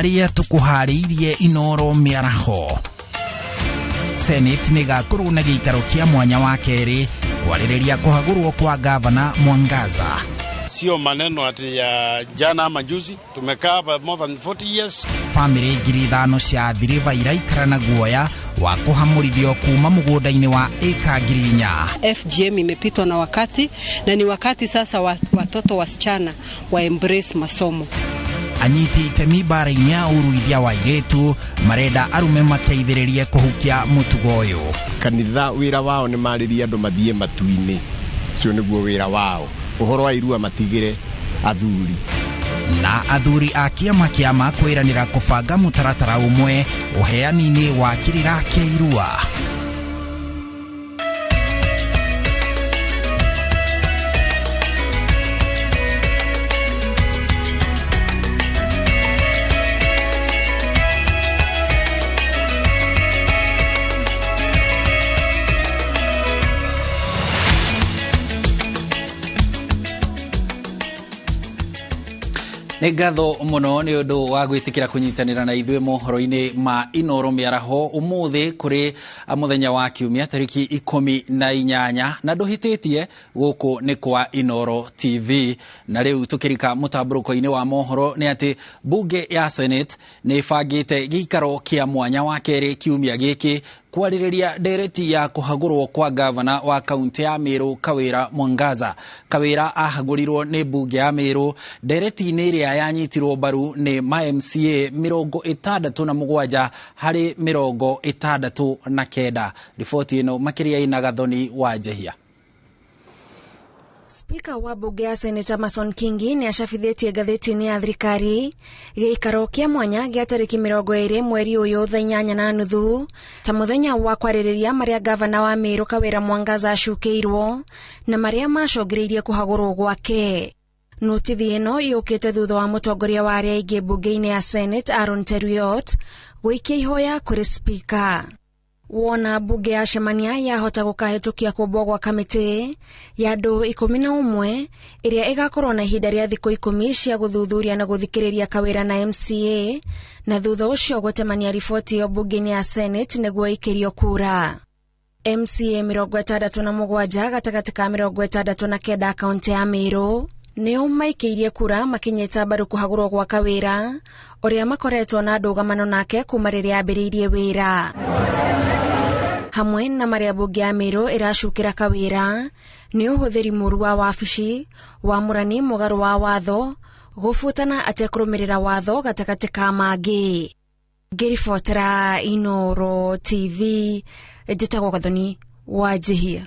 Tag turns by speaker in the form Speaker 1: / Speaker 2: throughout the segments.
Speaker 1: Marĩa tũkũharĩirie Inoro mĩaraho. Senate nĩ ĩgakorwo na gĩikaro kĩa mwanya wa kerĩ kwarĩrĩria kũhagũrwo kwa gavana Mwangaza.
Speaker 2: Sio maneno ati ya jana ama juzi, tumekaa hapa more than 40 years.
Speaker 1: Famĩlĩ 5,000 cia thiriva iraikara na guoya wa kũhamũrithio kuma mũgũnda-inĩ wa ĩka 4,000.
Speaker 3: FGM imepitwa na wakati na ni wakati sasa watoto wasichana wa embrace masomo.
Speaker 1: Anyiti itemi mbara-inĩ ya ũruithia wa airĩtu marenda arume mateithĩrĩrie kũhukia mũtugo ũyũ.
Speaker 4: Kanitha wĩra wao nĩ marĩrie andũ mathiĩ matu-inĩ, ũcio nĩguo wĩra wao. Ũhoro wa irua matigĩre athuri.
Speaker 1: Na athuri a kĩama kĩama kwĩranĩra kũbanga mũtaratara ũmwe ũheani-inĩ wa kĩrĩra kĩa irua.
Speaker 5: Nĩ ngatho mũno nĩ ũndũ wa gwĩtĩkĩra kũnyitanĩra na ithuĩ mohoro-inĩ ma Inoro mĩaraho ũmũthĩ kũrĩ mũthenya wa kiumia tarĩki 18 na ndũhĩtĩtie gũkũ nĩ kwa Inoro TV. Na rĩu tũkĩrika mũtambũrũko-inĩ wa mohoro nĩ atĩ bunge ya Senate nĩ ĩbangĩte gĩikaro kĩa mwanya wa kerĩ kiumia gĩkĩ kwarĩrĩria ndereti ya kũhagũrwo kwa gavana wa kaunti ya Meru Kawira Mwangaza. Kawira ahagũrirwo nĩ bunge ya Meru ndereti-inĩ ĩrĩa yanyitirwo mbaru nĩ ma MCA 67 harĩ 69. Riboti ĩno makĩria ĩna Gathoni wa Njehia.
Speaker 6: Spika wa bunge ya Senator Mason Kingi nĩ acabithĩtie ngathĩti-inĩ ya thirikari gĩikaro kĩa mwanya gĩa tarĩki 20 mweri ũyũ thaa 8:30 ta mũthenya wa kwarĩrĩria marĩa gavana wa Meru Kawira Mwangaza acukĩirwo na marĩa macũngĩrĩirie kũhagũrwo gwake. Notithi ĩno yũkĩte thutha wa mũtongoria wa arĩa aingĩ bunge-inĩ ya Senate Aaron Cheruiyot gũikia ihoya kũrĩ spika. Wona bunge ya cemania yahota gũkahĩtũkia kũmbwo gwa kamĩtĩ ya andũ 11 ĩrĩa ĩgakorwo na ihinda rĩa thikũ 10 cia gũthuthuria na gũthikĩrĩria Kawira na MCA na thutha ũcio gũtemania riboti ĩyo bunge-inĩ ya Senate nĩguo ĩikĩrio kura. MCA 67 gatagatĩ ka 69 kaunti ya Meru nĩo maikĩirie kura makinyĩta mbaru kũhagũrwo gwa Kawira ũrĩa makoretwo na ndũgamano nake kuma rĩrĩa ambĩrĩirie wĩra. Hamwe na marĩa bunge ya Meru ĩracukĩra Kawira nĩ ũhũthĩri mũru wa wabici, wamũrani mũgarũ wa watho, gũbutana atekũrũmĩrĩra watho gatagatĩ ka mangĩ. Ngĩribotera Inoro TV, njĩtagwo Gathoni wa Njihia.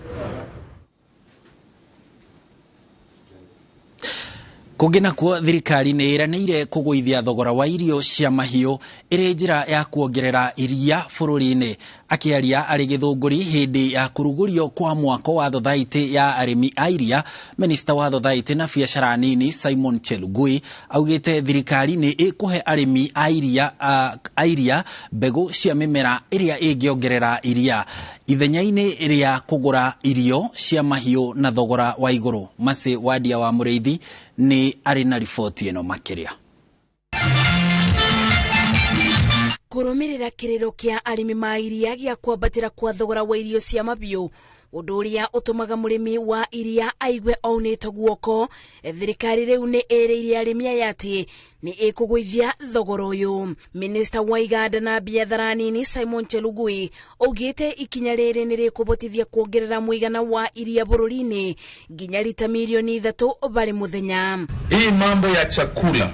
Speaker 5: Kũngĩ nakuo thirikari nĩ ĩranĩire kũgũithia thogora wa irio cia mahiũ ĩrĩ njĩra ya kuongerera iria bũrũri-inĩ. Akĩaria arĩ Gĩthũngũri hĩndĩ ya kũrugũrio kwa mwako wa thothaitĩ ya arĩmi a iria, minista wa thothaitĩ na biacara nini Simon Chelugui augĩte thirikari nĩ ĩkũhe arĩmi a iria mbegũ cia mĩmera ĩrĩa ĩngĩongerera iria ithenya-inĩ rĩa kũgũra irio cia mahiũ na thogora wa igũrũ. Mercy Wadia wa Mũrĩithi nĩ arĩ na riboti ĩno makĩria.
Speaker 7: Kũrũmĩrĩra kĩrĩro kĩa arĩmi ma iria gĩa kwambatĩra kwa thogora wa irio cia mabiũ, ũndũ ũrĩa ũtũmaga mũrĩmi wa iria aigue aunĩtwo guoko, thirikari rĩu nĩ ĩrĩire arĩmi aya atĩ nĩ ĩkũgũithia thogora ũyũ. Minista wa iganda na biathara nini Simon Chelugui augĩte ikinya rĩrĩ nĩ rĩkũbotithia kuongerera mũigana wa iria bũrũri-inĩ nginya rita milioni 3 barĩ mũthenya.
Speaker 8: Hii mambo ya chakula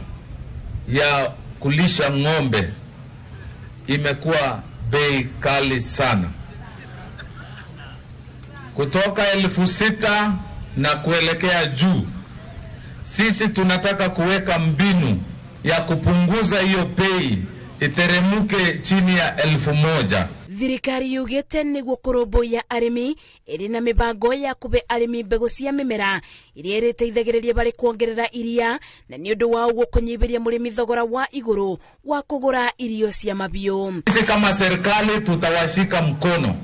Speaker 8: ya kulisha ng'ombe imekuwa bei kali sana, kutoka 6,000 na kuelekea juu. Sisi tunataka kuweka mbinu ya kupunguza hiyo bei iteremuke chini ya 1,000.
Speaker 7: Thirikari yugĩte nĩguo kũrũmbũiya arĩmi ĩrĩ na mĩbango ya kũhe arĩmi mbegũ cia mĩmera iria ĩrĩteithagĩrĩria barĩ kuongerera iria na nĩ ũndũ wa ũguo kũnyihĩria mũrĩmi thogora wa igũrũ wa kũgũra irio cia mabiũ.
Speaker 8: Sisi kama serikali tutawashika mkono,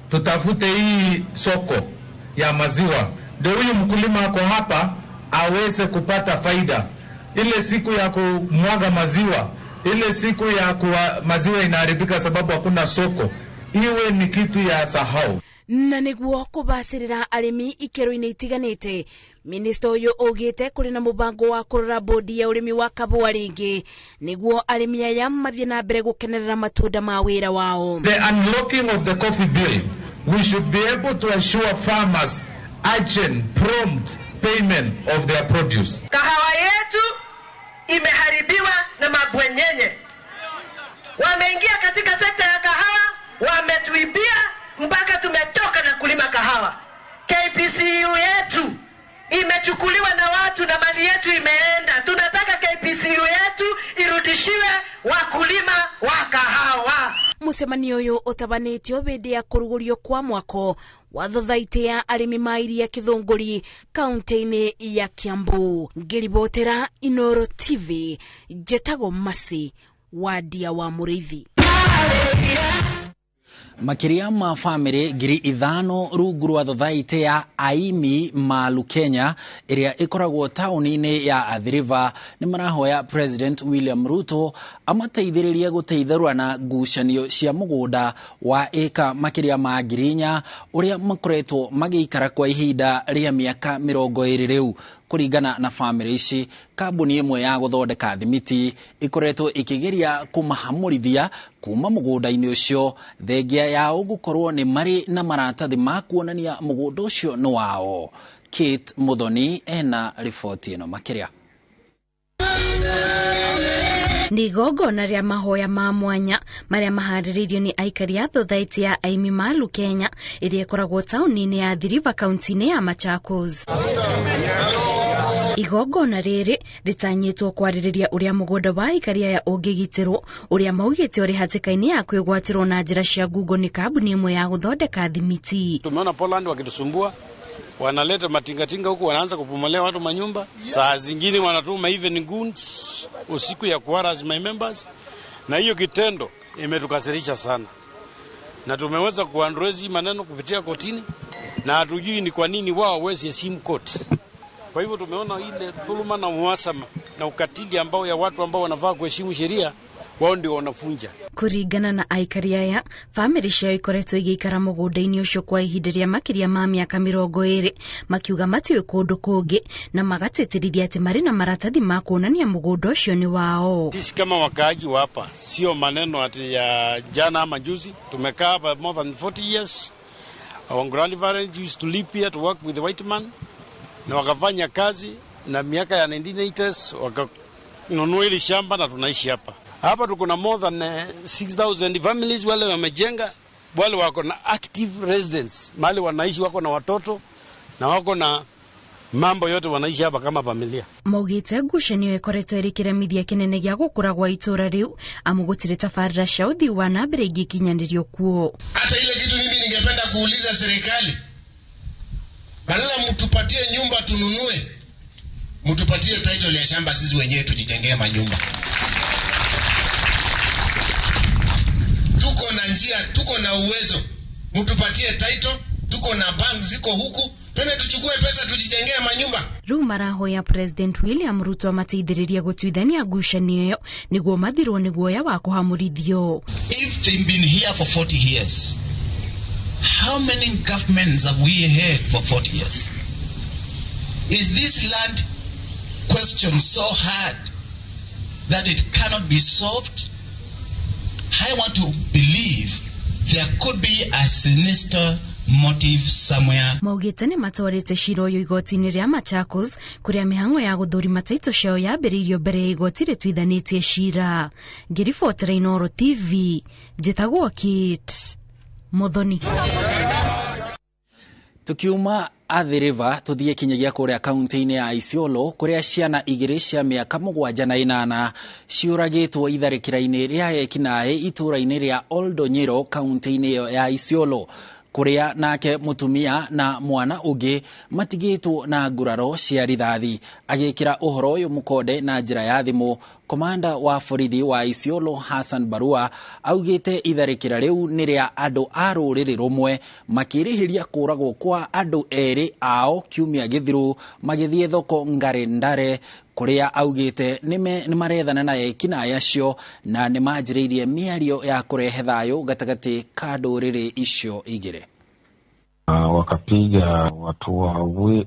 Speaker 8: tutafute hii soko ya maziwa ndio huyu mkulima ako hapa aweze kupata faida. Ile siku ya kumwaga maziwa Ile siku ya kuwa maziwa inaharibika sababu hakuna soko, iwe ni kitu ya sahau.
Speaker 7: Na niguo kubacirira arimi ikero-inĩ itiganĩte, minista ũyũ augĩte kũrĩ na mũbango wa kũrora bodi ya ũrĩmi wa kabũa rĩngĩ nĩguo arĩmi aya mathiĩ na mbere gũkenerera matunda ma wĩra wao.
Speaker 8: The unlocking of the coffee bill, we should be able to assure farmers urgent, prompt payment of their produce.
Speaker 9: Kahawa yetu imeharibiwa na mabwenyenye. Wameingia katika sekta ya kahawa, wametuibia mpaka tumetoka na kulima kahawa. KPCU yetu imechukuliwa na watu na mali yetu imeenda. Tunataka KPCU yetu irudishiwe wakulima wa kahawa.
Speaker 7: Mucemanio uyu utabanĩtio hĩndĩ ya kũrugũrio kwa mwako wa thothaitĩ ya arĩmi ma iria Kĩthũngũri kaunti-inĩ ya Kiambu. Ngĩribotera Inoro TV, njetagwo Masi Wadia wa Mũrĩithi.
Speaker 5: Makĩria ma bamĩrĩ 5,000 rungu rwa thothaitĩ ya Aimi Malu Kenya ĩrĩa ĩkoragwo taũni-inĩ ya Athi River nĩ marahoya President William Ruto amateithĩrĩrie gũteithũrana na ngucanio cia mũgũnda wa ĩka makĩria ma 4,000 ũrĩa makoretwo magĩikara kwa ihinda rĩa mĩaka 20 rĩu. Kũringana na bamĩrĩ ici, kambuni ĩmwe ya gũthondeka thimiti ĩkoretwo ĩkĩgeria kũmahamũrithia kuma mũgũnda-inĩ ũcio thengia yao gũkorwo nĩ marĩ na maratathi ma kuonania mũgũnda ũcio nĩ wao. Kate Muthoni ena riboti ĩno makĩria.
Speaker 6: Nĩ igongona rĩa mahoya ma mwanya marĩa maharĩrĩirio nĩ aikari a thothaitĩ ya Aimi Malu Kenya ĩrĩa ĩkoragwo taũni-inĩ ya Athi River kaunti-inĩ ya Machakos. Igongona rĩrĩ rĩtanyĩtwo kwarĩrĩria ũrĩa mũgũnda wa aikari aya ũngĩgitĩrwo, ũrĩa maugĩte ũrĩ hatĩka-inĩ ya kwĩgwatĩrwo na njĩra cia ngungo nĩ kambuni ĩmwe ya gũthondeka thimiti.
Speaker 2: Tumeona Poland wakitusumbua, wanaleta matingatinga huku, wanaanza kupomolea watu manyumba. Saa zingine wanatuma even goons usiku ya kuharass my members, na hiyo kitendo imetukasirisha sana, na tumeweza kuandrezi maneno kupitia kotini, na hatujui ni kwa nini wao hawezi heshimu koti. Kwa hivyo tumeona ile dhuluma na uhasama na ukatili ambao ya watu ambao wanafaa kuheshimu sheria, wao ndio wanafunja.
Speaker 6: Kũringana na aikari aya, bamĩrĩ ciao ikoretwo igĩikara mũgũnda-inĩ ũcio kwa ihinda rĩa makĩria ma mĩaka 20, makiuga matiũĩ kũndũ kũngĩ na magatĩtĩrithia atĩ marĩ na maratathi ma kuonania mũgũnda ũcio nĩ wao.
Speaker 2: Sisi kama wakaaji wa hapa, sio maneno ati ya jana ama juzi, tumekaa hapa more than 40 years. Our grandparents used to live here to work with the white man, na wakafanya kazi na miaka ya 1980s wakanunua ile shamba na tunaishi hapa. Hapa tuko na more than 6,000 families wale wamejenga, wale wako na active residents, mahali wanaishi, wako na watoto na wako na mambo yote, wanaishi hapa kama familia.
Speaker 6: Maugĩte ngucanio ĩkoretwo ĩrĩ kĩremithia kĩnene gĩa gũkũra gwa itũra rĩu, amu gũtirĩ tabarĩra cia ũthii wa na mbere ingĩkinyanĩrio kuo.
Speaker 10: Hata ile kitu mimi ningependa kuuliza serikali, badala mtupatie nyumba tununue, mtupatie title ya shamba sisi wenyewe tujijengee manyumba. Tuko na njia, tuko na uwezo, mtupatie title, tuko na bank ziko huku, twende tuchukue pesa tujijengee manyumba.
Speaker 6: Rĩu marahoya President William Ruto amateithĩrĩrie gũtuithania ngucanio ĩyo nĩguo mathirwo nĩ guoya wa kũhamũrithio.
Speaker 10: If they've been here for 40 years, how many governments have we had for 40 years? Is this land question so hard that it cannot be solved? I want to believe there could be a sinister motive somewhere.
Speaker 6: Maugĩte nĩ matwarĩte cira ũyũ igoti-inĩ rĩa Machakos kũrĩa mĩhang'o ya gũthũrima taitũ ciao yambĩrĩirio mbere ya igoti rĩtuithanĩtie cira. Ngĩribotera Inoro TV, njĩtagwo Kate Muthoni.
Speaker 5: Tukiuma Athi River tuthie kinyagia kuria kaunti-inĩ ya Isiolo kuria ciana 2 cia mĩaka 7 na 8 ciũragĩtwo itharĩkĩra-inĩ rĩa ekinaĩ itũra-inĩ rĩa Oldonyiro kaunti-inĩ ĩyo ya Isiolo, kuria nake mutumia na mwana ũngĩ matigĩtwo na nguraro cia rithathi. Agĩkĩra ũhoro ũyũ mũkonde na njĩra ya thimũ, komanda wa borithi wa Isiolo Hassan Barua augĩte itharĩkĩra rĩu nĩ rĩa andũ a rũrĩrĩ rũmwe makĩrĩhĩria kũragwo kwa andũ erĩ ao kiumia gĩthiru magĩthiĩ thoko Ngarĩ Ndare Kũrĩa augĩte nĩ marethana na ekinaĩ acio na nĩ manjĩrĩirie mĩario ya kũrehe thayũ gatagatĩ ka ndũrĩrĩ icio igĩrĩ.
Speaker 11: Wakapiga watu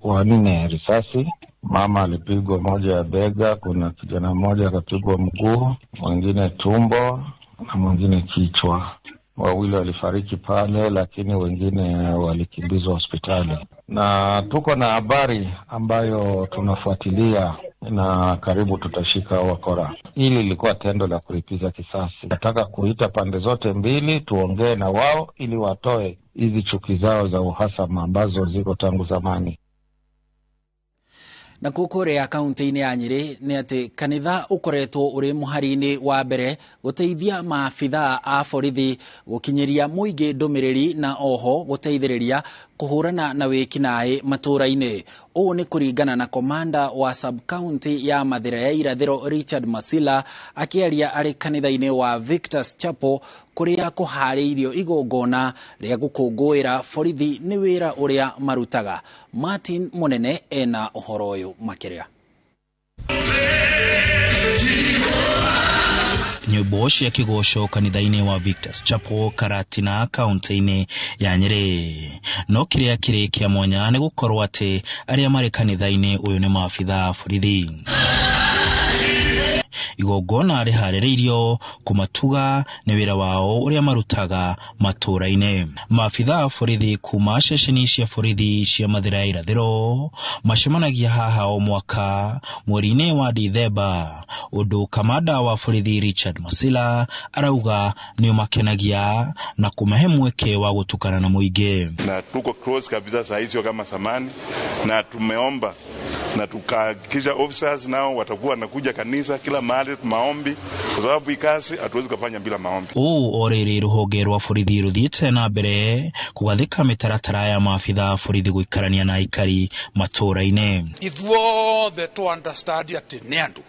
Speaker 11: wanne risasi. Mama alipigwa moja ya bega, kuna kijana mmoja akapigwa mguu, mwingine tumbo na mwingine kichwa. Wawili walifariki pale, lakini wengine walikimbizwa hospitali. Na tuko na habari ambayo tunafuatilia na karibu tutashika wakora. Hili lilikuwa tendo la kulipiza kisasi. Nataka kuita pande zote mbili tuongee na wao ili watoe hizi chuki zao za uhasama ambazo ziko tangu zamani.
Speaker 5: Na kukuria kaunti-inĩ ya Nyĩrĩ nĩ atĩ kanitha ũkoretwo ũrĩ mũhari-inĩ wa mbere gũteithia maabithaa a borithi gũkinyĩria mũingĩ ndũmĩrĩri na oho gũteithĩrĩria kũhũrana na wĩkinaĩ matũũra-inĩ. Ũũ nĩ kũringana na komanda wa sub-county ya Mathĩra ya Irathĩro Richard Masila akĩaria arĩ kanitha-inĩ wa Victor's Chapel kũrĩa kũharĩirio igongona rĩa gũkũngũĩra borithi nĩ wĩra ũrĩa marutaga. Martin Munene ena ũhoro ũyũ makĩria.
Speaker 12: Nyĩmbo cia kĩgoco kanitha-inĩ wa Victor's Chapel Karatina kaunti-inĩ ya Nyĩrĩ. No kĩrĩa kĩrĩ kĩa mwanya nĩ gũkorwo atĩ arĩa marĩ kanitha-inĩ ũyũ nĩ maabithaa a borithi. Igongona rĩharĩrĩirio kũmatuga nĩ wĩra wao ũrĩa marutaga matũũra-inĩ. Maabithaa a borithi kuma ceceni cia borithi cia Mathĩra ya Irathĩro macemanagia haha o mwaka mweri-inĩ wa Dithemba, ũndũ kamanda wa borithi Richard Masila arauga nĩ ũmakenagia na kũmahe mweke wa gũtukana na mũingĩ.
Speaker 13: Na tuko close kabisa saa hizi kama zamani, na tumeomba na tukahakikisha officers nao watakuwa wanakuja kanisa kila mahali maombi, kwa sababu hii kazi hatuwezi kufanya bila maombi.
Speaker 12: Ũũ o rĩrĩ rũhonge rwa borithi rũthiĩte na mbere kũgathĩka mĩtaratara ya maabithaa a borithi gũikarania na aikari matũũra-inĩ.
Speaker 14: Ithuothe tũ understand atĩ nĩ andũ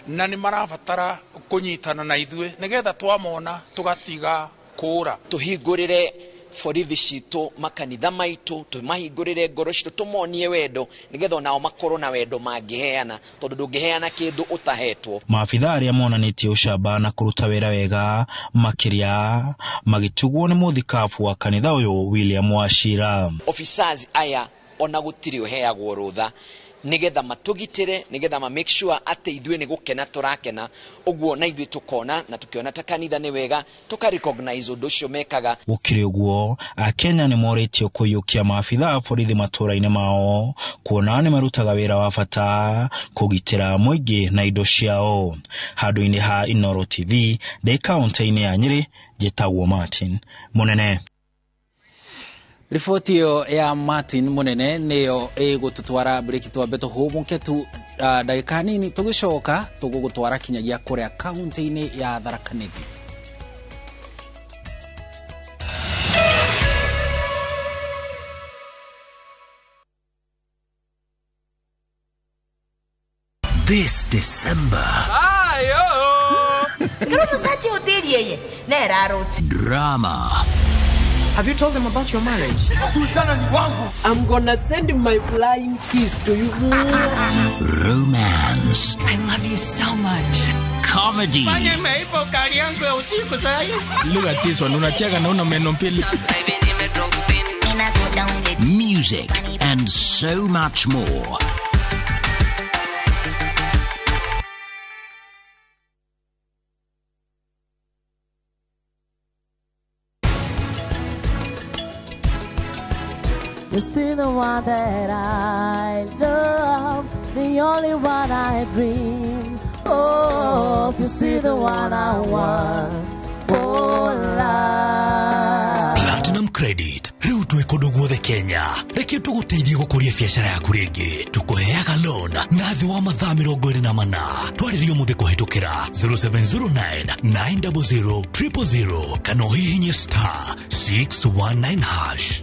Speaker 14: na nĩ marabatara kũnyitana na ithuĩ nĩgetha twamona tũgatiga kũũra.
Speaker 15: Tũhingũrĩre borithi citũ makanitha maitũ, tũmahingũrĩre ngoro citũ, tũmonie wendo nĩgetha onao makorwo na wendo mangĩheana, tondũ ndũngĩheana kĩndũ ũtahetwo.
Speaker 12: Maabithaa arĩa monanĩtie ũcamba na kũruta wĩra wega makĩria magĩtugwo nĩ mũthikabu wa kanitha ũyũ William Wachira.
Speaker 15: Officers aya ona gũtirĩ ũheagwo rũtha nĩgetha matũgitĩre, nĩgetha ma make sure atĩ ithuĩ nĩ gũkena tũrakena, ũguo na ithuĩ tũkona na tũkĩona ta kanitha nĩ wega tũka recognize ũndũ ũcio mekaga.
Speaker 12: Gũkĩrĩ ũguo, Akenya nĩ morĩtio kũiyũkia maabithaa a borithi matũũra-inĩ mao kuona nĩ marutaga wĩra wa bata kũgitĩra mũingĩ na indo ciao. Handũ-inĩ ha Inooro TV ndĩ kaũntĩ-inĩ ya Nyĩrĩ, njĩtagwo Martin Munene.
Speaker 5: Riboti ĩyo ya Martin Munene nĩyo ĩgũtũtwara breki, twambe tũhũmũke tu ndagĩka nini, tũgĩcoka tũgũgũtwara kinyagia kũrĩa kaũntĩ-inĩ ya Tharaka Nithi.
Speaker 16: This December. Drama.
Speaker 17: Have you told them about your marriage?
Speaker 18: I'm gonna send my flying kiss to you.
Speaker 16: Romance.
Speaker 19: I love you so much.
Speaker 16: Comedy.
Speaker 20: Look at this one. Unacheka na una meno mbili.
Speaker 16: Music and so much more.
Speaker 21: You're still the one that I love, the only one I dream of. You're still the one I want for life.
Speaker 22: Platinum Credit rĩu twĩ kũndũ guothe Kenya. Reke tũgũteithie gũkũria biacara yaku rĩngĩ. Tũkũheaga loan na thĩ wa mathaa 24. Twarĩrie ũmũthĩ kũhĩtũkĩra 0709 900 000 kana ũhihinye star 619 hash.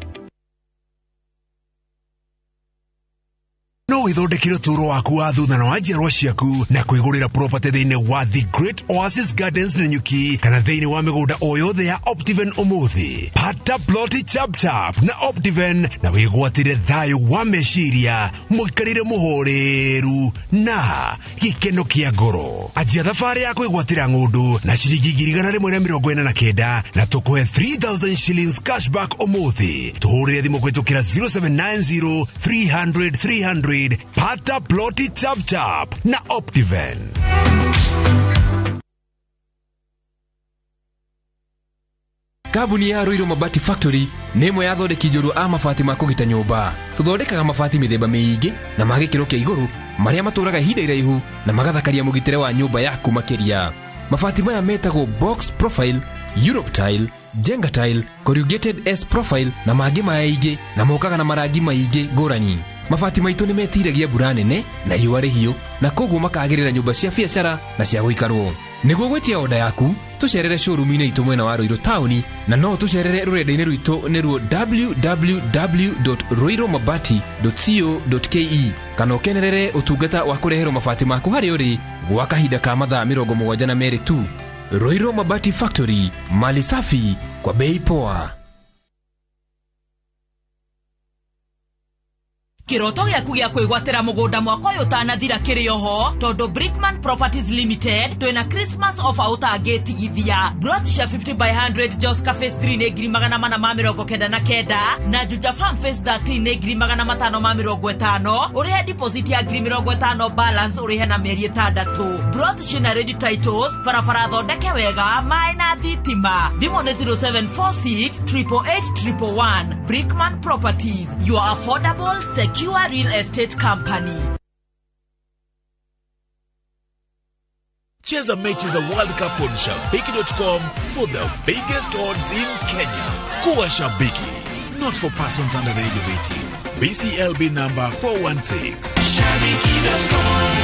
Speaker 22: No withondekere ũtũũro waku wa thutha na wa njiarwa ciaku na kwĩgũrĩra property thĩinĩ wa The Great Oasis Gardens Nanyuki kana thĩinĩ wa mĩgũnda o yothe ya Optiven ũmũthĩ. Pata ploti chap chap na Optiven na wĩgwatĩre thayũ wa meciria, mũikarĩre mũhoreru na gĩkeno kĩa ngoro. Anjia thabarĩ ya kwĩgwatĩra ng'ũndũ na ciringi 149 na tũkũhe 3000 shillings cashback ũmũthĩ. Tũhũrĩre thimũ kũhĩtũkĩra 0790 300 300. Pata ploti chap chap na Optiven.
Speaker 3: Kambuni ya Ruiru Mabati Factory nĩ ĩmwe ya athondeki njorua a mabati ma kũgita nyũmba. Tũthondekaga mabati mĩthemba mĩingĩ na ma gĩkĩro kĩa igũrũ marĩa matũraga ihinda iraihu na magathakaria mũgitĩre wa nyũmba yaku makĩria. Mabati maya metagwo box profile, Europe tile, Jenga tile, corrugated S profile na mangĩ maingĩ na mokaga na marangi maingĩ ngũrani. Mabati maitũ nĩ metiragia mbura nene na riũa rĩhiũ na koguo makagĩrĩra nyũmba cia biacara na cia gũikarwo. Nĩguo gwĩtia oda yaku tũcerere showroom-inĩ itũ mwena wa Ruiru taũni na no tũcerere rũrenda-inĩ rwitũ nĩruo www.ruirumabati.co.ke kana ũkenerere ũtungata wa kũreherwo mabati maku harĩa ũrĩ gwa kahinda ka mathaa 72 tu. Ruiru Mabati Factory, mali safi kwa bei poa.
Speaker 4: Kiroto gĩaku gĩa kwĩgwatĩra mũgũnda mwaka ũyũ ũtanathira kĩrĩ oho tondũ Brickman Properties Limited twĩna Christmas offer ũtangĩtigithia. Plot cia 50 by 100 Joska Phase 3 nĩ 499 na Juja Farm Phase 13 nĩ 550 ũrĩhe deposit ya 50,000 balance ũrĩhe na mĩeri 6. Plot ciĩna ready titles, barabara thondeke wega, maĩ na thitima. Thimũ nĩ 0746 888 111. Brickman Properties, your affordable, secure real estate company.
Speaker 23: Cheza mechi za World Cup on Shabiki.com for the biggest odds in Kenya. Kuwa Shabiki. Not for persons under the age of 18. BCLB number 416. Shabiki.com.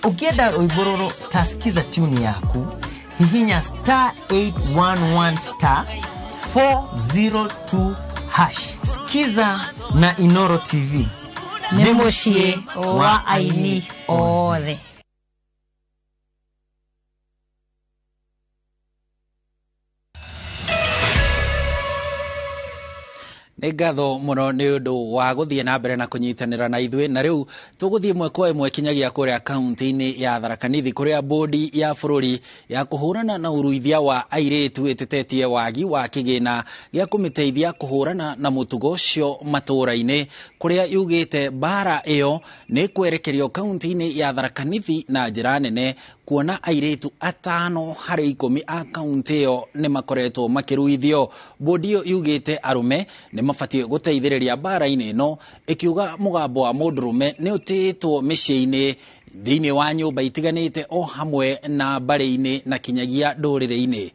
Speaker 24: Ukienda rwimbo rũrũ tasikiza tune yaku, hihinya star 811 star 402 hash. Sikiza na Inoro TV. Nĩ mũciĩ wa aini othe.
Speaker 5: Nĩ ngatho mũno nĩ ũndũ wa gũthiĩ na mbere na kũnyitanĩra na ithuĩ na rĩu tũgũthiĩ ĩmwe kwa ĩmwe kinyagia kũrĩa kaunti-inĩ ya Tharaka Nithi kũrĩa bodi ya bũrũri ya kũhũrana na ũruithia wa airĩtu ĩtetetie wagi wa kĩgĩna gĩa kũmĩteithia kũhũrana na mũtugo ũcio matũũra-inĩ kũrĩa yugĩte mbara ĩyo nĩ kwerekerio kaunti-inĩ ya Tharaka Nithi na njĩra nene kuona airĩtu 5 harĩ 10 a kaunti ĩyo nĩ makoretwo makĩruithio. Bodi ĩyo yugĩte arũme nĩ mabatiĩ gũteithĩrĩria mbara-inĩ ĩno ĩkiuga mũgambo wa mũndũrũme nĩ ũtĩĩtwo mĩciĩ-inĩ thĩinĩ wa nyũmba itiganĩte o hamwe na mbarĩ-inĩ na kinyagia ndũrĩrĩ-inĩ.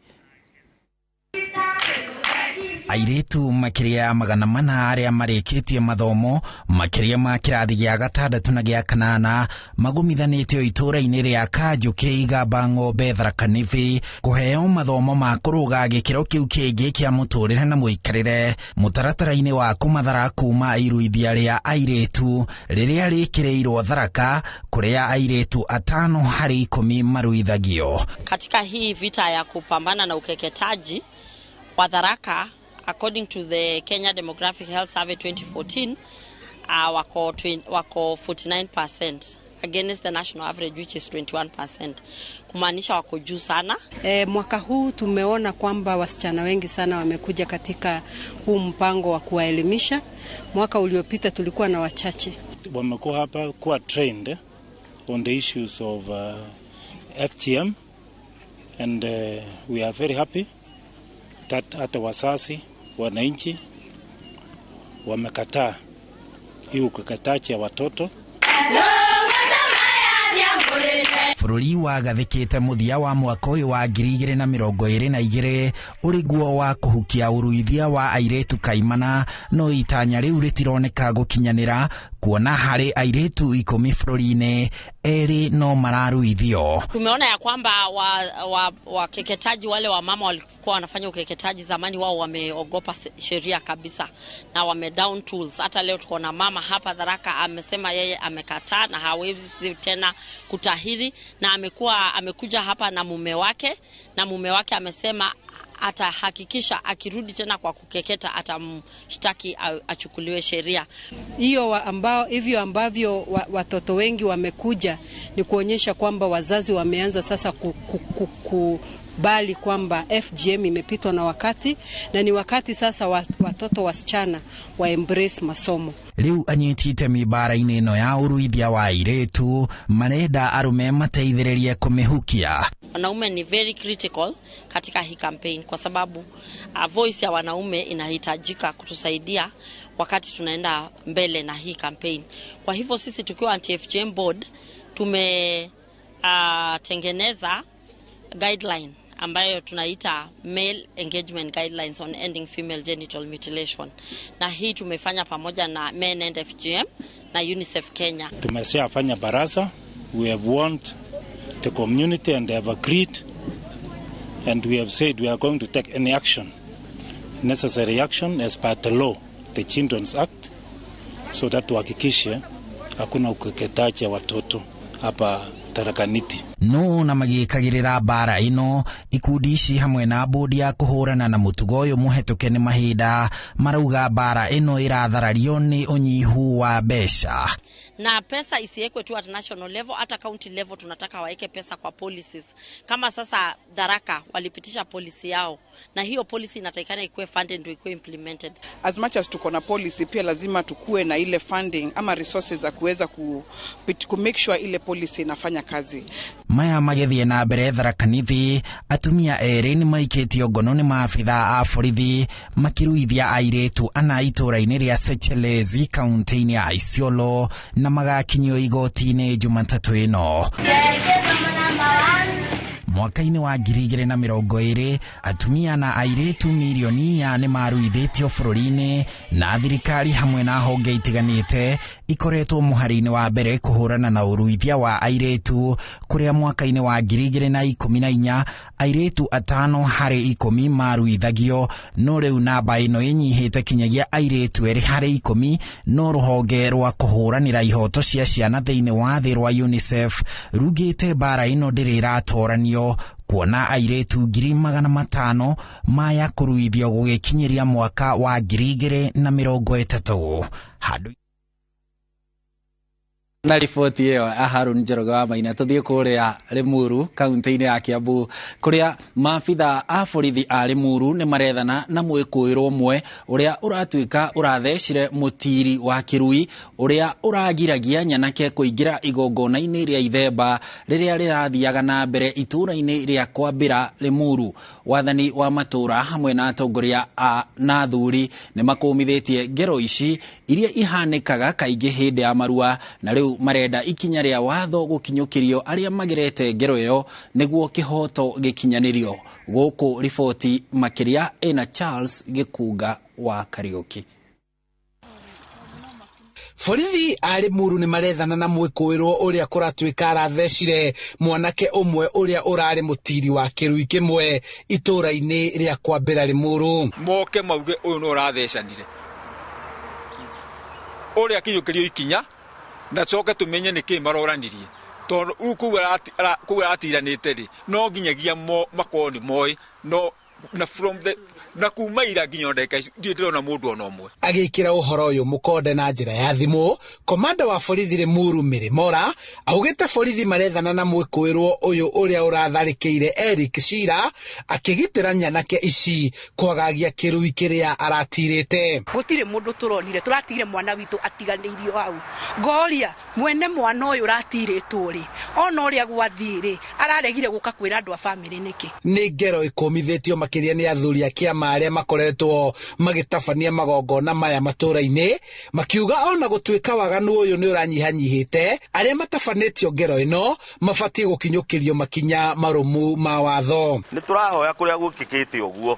Speaker 1: Airĩtu makĩria ya 400 arĩa marĩkĩtie mathomo makĩria ma kĩrathi gĩa 6 na gĩa 8 magomithanĩtio itũũra-inĩ rĩa Kanjũkĩ Igamba Ng'ombe Tharaka Nithi kũheo mathomo ma kũrũga gĩkĩro kĩu kĩngĩ kĩa mũtũrĩre na mũikarĩre mũtaratara-inĩ wa kũmathara kuma iruithia rĩa airĩtu rĩrĩa rĩkĩrĩirwo Tharaka kũrĩa airĩtu 5 harĩ 10 maruithagio.
Speaker 25: Katika hii vita ya kupambana na ukeketaji wa Tharaka, according to the Kenya Demographic Health Survey 2014, wako 49% against the national average which is 21%. Kumaanisha wako juu sana.
Speaker 26: Mwaka huu tumeona kwamba wasichana wengi sana wamekuja katika huu mpango wa kuwaelimisha. Mwaka uliopita tulikuwa na wachache.
Speaker 27: Wamekuwa hapa kuwa trained on the issues of FGM and we are very happy that hata wasasi wananchi wamekataa hii ukeketaji ya watoto.
Speaker 1: Bũrũri wagathĩkĩte mũthia wa mwaka ũyũ wa 2022 ũrĩ guo wa kũhukia ũruithia wa airĩtu kaimana, no itanya rĩu rĩtironeka gũkinyanĩra kuona harĩ airĩtu 10 bũrũri-inĩ 2 no mararuithio.
Speaker 25: Tumeona ya kwamba wakeketaji wale wa mama walikuwa wanafanya ukeketaji zamani, wao wameogopa sheria kabisa na wame down tools. Hata leo tuko na mama hapa Tharaka amesema yeye amekataa na hawezi tena kutahiri, na amekuja hapa na mume wake, na mume wake amesema atahakikisha akirudi tena kwa kukeketa atamshtaki achukuliwe sheria.
Speaker 26: Hiyo ambao hivyo ambavyo watoto wengi wamekuja ni kuonyesha kwamba wazazi wameanza sasa kukubali kwamba FGM imepitwa na wakati, na ni wakati sasa watoto wasichana wa embrace masomo.
Speaker 1: Riu anyiti itemi bara-inĩ ĩno ya ũruithia wa airĩtu marenda arume mateithĩrĩrie kũmĩhukia.
Speaker 25: Wanaume ni very critical katika hii campaign kwa sababu voice ya wanaume inahitajika kutusaidia wakati tunaenda mbele na hii campaign. Kwa hivyo sisi tukiwa anti-FGM board tumetengeneza guideline ambayo tunaita Male Engagement Guidelines on Ending Female Genital Mutilation. Na hii tumefanya pamoja na Men and FGM na UNICEF Kenya.
Speaker 27: Tumeshafanya baraza, we have warned the community and they have agreed, and we have said we are going to take any action, necessary action as per the law, the Children's Act, so that tuhakikishe hakuna ukeketaji wa watoto hapa Tharaka Nithi.
Speaker 1: No na magĩkagĩrĩra mbara ĩno ikundi ici hamwe na bodi ya kũhũrana na mũtugo ũyũ mũhetũke nĩ mahinda marauga mbara ĩno ĩratharario nĩ ũnyihu wa mbeca.
Speaker 25: Na pesa isiwekwe tu at national level, hata county level tunataka waeke pesa kwa policies. Kama sasa Tharaka walipitisha policy yao, na hiyo policy inatakikana ikuwe funded ndio ikuwe implemented.
Speaker 2: As much as tuko na policy, pia lazima tukue na ile funding ama resources za kuweza ku make sure ile policy inafanya kazi.
Speaker 1: Maya magĩthiĩ na mbere Tharaka Nithi, atumia erĩ nĩ maikĩtio ngono nĩ maabithaa a borithi makĩruithia airĩtu ana itũũra-inĩ rĩa Sechelezi kaunti-inĩ ya Isiolo na magakinyio igoti-inĩ Jumatatũ ĩno. Mwaka-inĩ wa 2020 atumia na airĩtu mirioni 4 nĩ maruithĩtio bũrũri-inĩ na thirikari hamwe na honge itiganĩte ikoretwo mũhari-inĩ wa mbere kũhũrana na ũruithia wa airĩtu, kũrĩa mwaka-inĩ wa 2014 airĩtu 5 harĩ 10 maruithagio, no rĩu namba ĩno ĩnyihĩte kinyagia airĩtu 2 harĩ 10. No rũhonge rwa kũhũranĩra ihoto cia ciana thĩinĩ wa thĩ rwa UNICEF rugĩte mbara ĩno ndĩrĩ ĩratoranio kuona airĩtu 500,000 maya kũruithio gũgĩkinyĩria mwaka wa 2030. Handũ
Speaker 5: na riboti ĩyo ya Harun Njoroge wa Maina, tũthiĩ kũrĩa Limuru kaunti-inĩ ya Kiambu kũrĩa maabitha a borithi a Limuru nĩ marethana na mwĩkũĩrwo ũmwe ũrĩa ũratuĩka ũrathecire mũtiri wa kĩrui ũrĩa ũragiragia nyanake kũingĩra igongona-inĩ rĩa ithemba rĩrĩa rĩrathiaga na mbere itũũra-inĩ rĩa Kwambĩra Limuru. Wathani wa matũũra hamwe na atongoria na athuri nĩ makũmithĩtie ngero ici iria ihanĩkaga kaingĩ hĩndĩ ya marua, na rĩu marenda ikinya rĩa watho gũkinyũkĩrio arĩa magerete ngero ĩyo nĩguo kĩhoto gĩkinyanĩrio. Gũkũ riboti makĩria ĩna Charles Gĩkunga wa Kariũki.
Speaker 6: Borithi a Limuru nĩ marethana na mwĩkũĩrwo ũrĩa kũratuĩka arathecire mwanake ũmwe ũrĩa ũrarĩ mũtiri wa kĩrui kĩmwe itũũra-inĩ rĩa Kwambĩra Limuru.
Speaker 7: Moke mauge ũyũ no ũrathecanire ũrĩa akinyũkĩrio ikinya na coke tumenye nĩ kĩ maroranirie, tondũ rĩu kũu aratiranĩte rĩ no nginyagia makorwo nĩ moĩ no na from the na kuma ira nginya ndagĩka ici ndirĩ ndĩrona mũndũ ona ũmwe.
Speaker 6: Agĩkĩra ũhoro ũyũ mũkonde na njĩra ya thimũ, komanda wa borithi Limuru Mary Mora augĩte borithi marethana na mwĩkũĩrwo ũyũ ũrĩa ũratharĩkĩire Eric Shira akĩgitĩra nyanake ici kwagagia kĩrui kĩrĩa aratirĩte.
Speaker 8: Gũtirĩ mũndũ tũronire, tũratigire mwana witũ atiganĩirio hau. Ngoria mwene mwana ũyũ ũratirĩtwo rĩ, ona ũrĩa gwathiĩ rĩ, araregire gũka kwĩra andũ a bamĩrĩ nĩkĩ?
Speaker 6: Nĩ ngero ĩkũmithĩtio makĩria nĩ athuri a kĩama arĩa makoretwo magĩtabania magongona maya matũũra-inĩ, makiuga ona gũtuĩka waganu ũyũ nĩ ũranyihanyihĩte, arĩa matabanĩtio ngero ĩno mabatiĩ gũkinyũkĩrio makinya marũmu ma watho.
Speaker 9: Nĩ tũrahoya kũrĩa gwĩkĩkĩte ũguo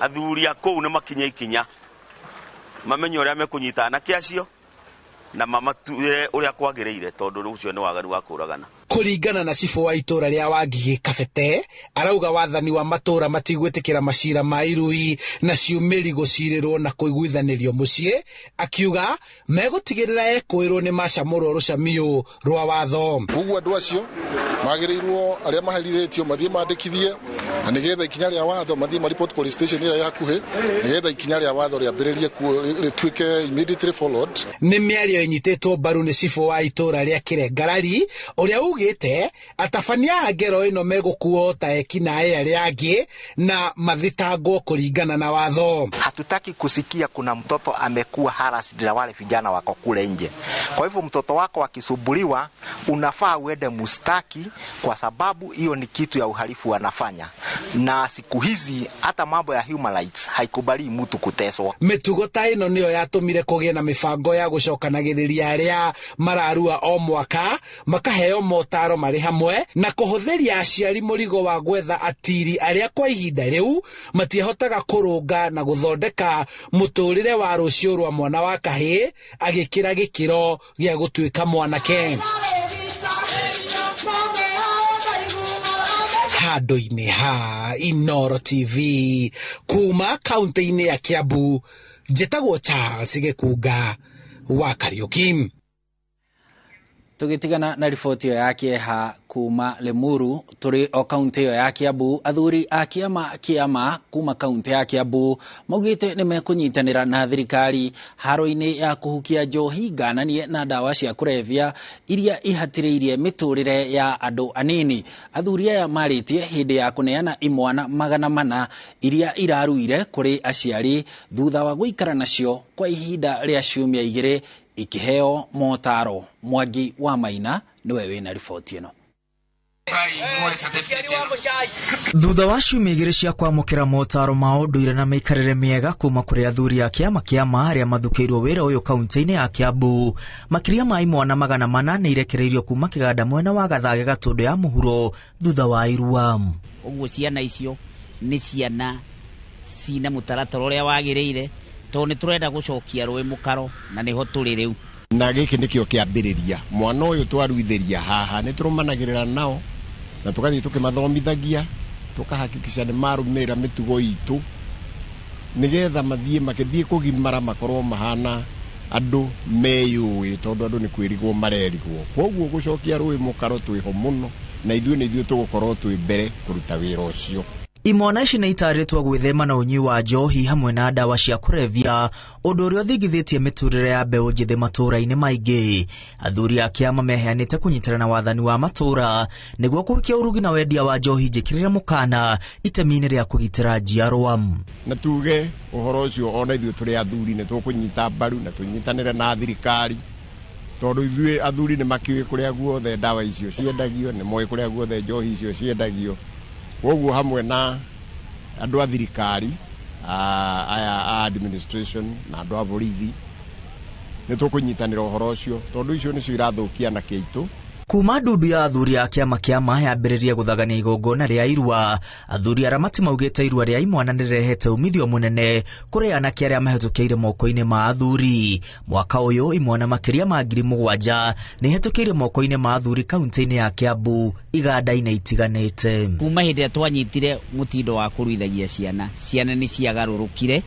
Speaker 9: athuri a kũu nĩ makinye ikinya mamenye ũrĩa mekũnyita anake acio na mamatuĩre ũrĩa kwagĩrĩire, tondũ ũcio nĩ waganu wa kũragana.
Speaker 6: Kũringana na cibũ wa itũra rĩa Wangigĩ Kabete, arauga wathani wa matũra matigwĩtĩkĩra macira ma irui na ciumĩri gũcirĩrwo na kũiguithanĩrio mũciĩ, akiuga megũtigĩrĩra ekũĩrwo nĩ macamũrwo rũcamiũ rwa watho.
Speaker 10: Koguo andũ acio magĩrĩirwo arĩa maherithĩtio mathiĩ mandĩkithie, na nĩgetha ikinya rĩa watho mathiĩ ma report police station ĩrĩa ĩ hakuhĩ, nĩgetha ikinya rĩa watho rĩambĩrĩrie rĩtuĩke immediately followed.
Speaker 6: Nĩ mĩario ĩnyitĩtwo mbaru nĩ cibũ wa itũra rĩa Kĩrengarari ũrĩa ugĩte atabania a ngero ĩno megũkuo ta ekinaĩ arĩa angĩ na mathitangwo kũringana na watho.
Speaker 11: Hatutaki kusikia kuna mtoto amekuwa harassed na wale vijana wako kule nje. Kwa hivyo mtoto wako akisumbuliwa unafaa uende mustaki, kwa sababu hiyo ni kitu ya uhalifu wanafanya. Na siku hizi hata mambo ya human rights haikubali mtu kuteswa.
Speaker 6: Mĩtugo ta ĩno nĩyo yatũmire kũgĩe na mĩbango ya gũcokanagĩrĩria arĩa mararua o mwaka makaheo motaro marĩ hamwe na kũhũthĩria aciari mũrigo wa gwetha atiri arĩa kwa ihinda rĩu matihotaga kũrũnga na gũthondeka mũtũrĩre wa rũciũ rwa mwana wa kahĩĩ agĩkĩra gĩkĩro gĩa gũtuĩka mwanake. Handũ-inĩ ha Inooro TV kuma kaunti-inĩ ya Kiambu, njĩtagwo Charles Gĩkunga wa Kariuki.
Speaker 5: Tũgĩtigana na riboti ĩyo ya kĩeha kuma Limuru, tũrĩ o kaunti ĩyo ya Kiambu, athuri a kĩama kuma kaunti ya Kiambu maugĩte nĩ mekũnyitanĩra na thirikari haro-inĩ ya kũhukia njohi ngananie na ndawa cia kũrebia iria ihatĩrĩirie mĩtũrĩre ya andũ anini. Athuri aya marĩtie hĩndĩ ya kũneana imwana 400 iria iraruire kũrĩ aciari thutha wa gũikara nacio kwa ihinda rĩa ciumia 2 ikiheo motaro. Mwangi wa Maina niwe wina riboti ĩno.
Speaker 12: Thutha wa ciumia 2 cia kwamũkĩra motaro ma ũndũire na mĩikarĩre mĩega kuma kũrĩ athuri a kĩama arĩa mathukĩirwo wĩra ũyũ kaunti-inĩ ya Kiambu, makĩria ma imwana 400 nĩ irekereirio kuma kĩganda mwena wa Gathage Gatũndũ ya mũhuro thutha wa irua.
Speaker 13: Ũguo ciana icio nĩ ciana cina mũtaratara ũrĩa wagĩrĩire, tondũ nĩ tũrenda gũcokia rũĩ mũkaro na nĩho tũrĩ rĩu.
Speaker 14: Na gĩkĩ nĩkĩo kĩambĩrĩria mwana ũyũ twaruithĩria haha nĩ tũrũmanagĩrĩra nao na tũgathiĩ tũkĩmathomithagia, tũkahakikisha nĩ marũmĩrĩra mĩtugo itũ nĩgetha mathiĩ makĩthiĩ kũgimara makorwo mahana andũ meyũĩ, tondũ andũ nĩ kwĩrigwo marerigwo. Koguo gũcokia rũĩ mũkaro twĩho mũno, na ithuĩ nĩ ithuĩ tũgũkorwo twĩ mbere kũruta wĩra ũcio.
Speaker 12: Imwana ici nĩ itarĩtwo gwĩthema na ũnyui wa njohi hamwe na ndawa cia kũrebia, ũndũ ũrĩa ũthingithĩtie mĩtũrĩre ya mbeũ njĩthĩ matũũra-inĩ maingĩ. Athuri a kĩama meheanĩte kũnyitana na wathani wa matũũra nĩguo kũhikia ũrugi na wendia wa njohi njĩkĩrĩre mũkana itemi-inĩ rĩa kũgitĩra njiarwa.
Speaker 14: Na tuge ũhoro ũcio ona ithuĩ tũrĩ athuri nĩ tũkũnyita mbaru na tũnyitanĩre na thirikari, tondũ ithuĩ athuri nĩ makĩũĩ kũrĩa guothe ndawa icio ciendagio, nĩ moĩ kũrĩa guothe njohi icio ciendagio. Koguo hamwe na andũ a thirikari aya a administration na andũ a borithi nĩ tũkũnyitanĩra ũhoro ũcio, tondũ icio nĩcio irathũkia anake aitũ.
Speaker 12: Kuma ndundu ya athuri a kĩama yambĩrĩria gũthagania igongona rĩa irua, athuri aramati maugĩte irua rĩa imwana nĩrĩrehete umithio mũnene kũrĩ anake arĩa mahĩtũkĩire moko-inĩ ma athuri. Mwaka ũyũ imwana makĩria ma 7,000 nĩ ihĩtũkĩire moko-inĩ ma athuri kaunti-inĩ ya Kiambu iganda-inĩ itiganĩte.
Speaker 13: Kuma hĩndĩ ĩrĩa twanyitire mũtindo wa kũruithagia ciana, ciana nĩ ciagarũrũkire